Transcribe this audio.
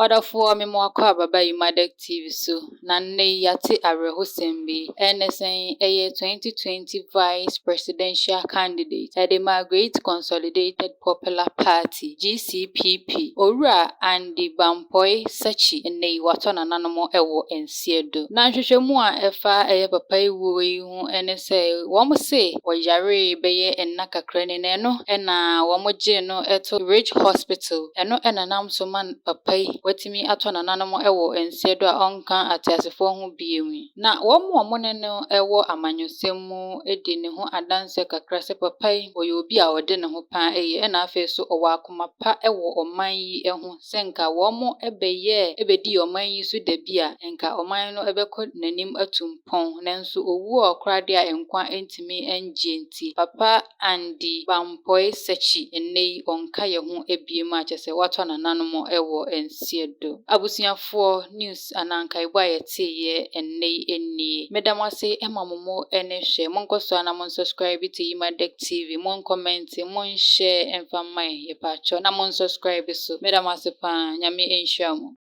Ɔdɔfoɔ, me ma wakɔ aba Imadek TV so, na nnɛ yi yɛate awerɛhosɛm bi. Ɛne sɛn? Ɛyɛ 2020 Vice Presidential Candidate ɛde ma Great Consolidated Popular Party, GCPP, Owura Andy Bampoe Sakyi, nnɛ yi watɔ nananom wɔ nseɛ do. Na nhwehwɛmu a ɛfa ɛyɛ papa yi wuo yi ho ne sɛ wɔn se ɔyaree bɛyɛ nna kakra ni, na ɛno ɛna wɔn gyee no to Ridge Hospital. Ɛno ɛna nam so ma papa yi watumi atɔ nananom wɔ nseɛ do a ɔnka ateasefoɔ ho bio yi. Na wɔn a wɔne no wɔ amanyɔsɛm mu di ne ho adanseɛ kakra sɛ papa yi, ɔyɛ obi a ɔde ne ho paa yie, ɛna afei nso ɔwɔ akoma pa wɔ ɔman yi ho sɛ nka wɔn bɛyɛɛ bɛdii ɔman yi so da bi a, nka ɔman no bɛkɔ n'anim atu mpɔn. Nanso owuo a ɔkora deɛ a nkwa ntumi ngye nti, papa Andy Bampoe Sakyi, nnɛ yi ɔnka yɛn ho bio a kyerɛ sɛ watɔ nananom wɔ nseɛ do. Abusuafoɔ, news anaa nkaebɔ a yɛteeɛ nnɛ yi nie. Meda mo ase ma mo mo ne hwɛ. Monkɔ so na monsubscribe to Imadek TV. Moncomment, monshare mfa mma yɛn, yɛpaakyɛw, na monsubscribe so. Meda mo ase paa. Nyame nhyira mo.